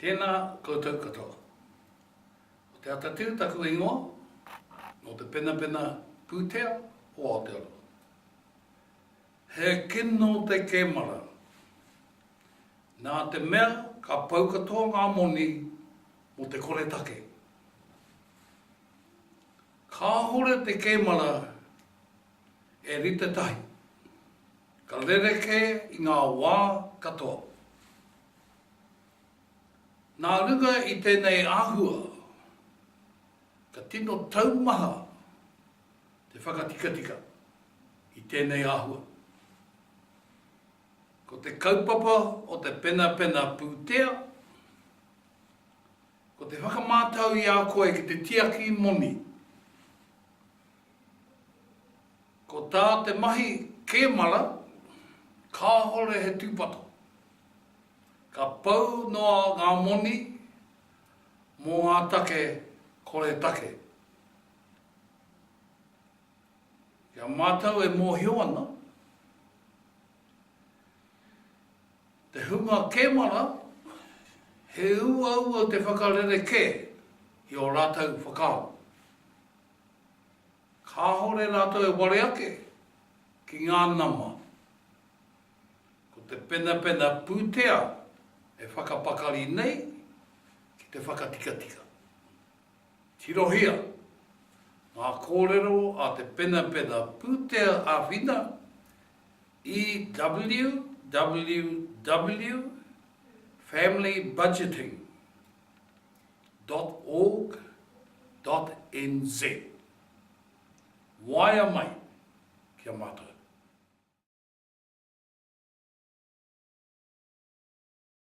Tēnā koutou katoa. Ko Te Atatū taku ingoa, nō te penapena pūtea o Aotearoa. He kino te kēmara. Nā te mea ka pau katoa ngā moni mō te koretake. Kāhore te kēmara e rite tahi. Ka rerekē i ngā wā katoa. Nā runga i tēnei āhua, ka tino taumaha te whakatikatika i tēnei āhua. Ko te kaupapa o te penapena pūtea, ko te whakamātau i a koe ki te tiaki moni. Ko tā te mahi kēmara, kāore he tūpato. Ka pau noa ngā moni mō ngā take kore take. Ki a mātou e mōhio ana, te hunga kēmara, he uaua te whakarerekē i ō rātou whakaaro. Kāore rātou e ware ake ki ngā nama. Ko te penapena pūtea e whakapakari nei ki te whakatikatika. Tirohia ngā kōrero a te penapena pūtea āwhina i www familybudgeting. Dot org dot nz. Waea mai ki a mātou.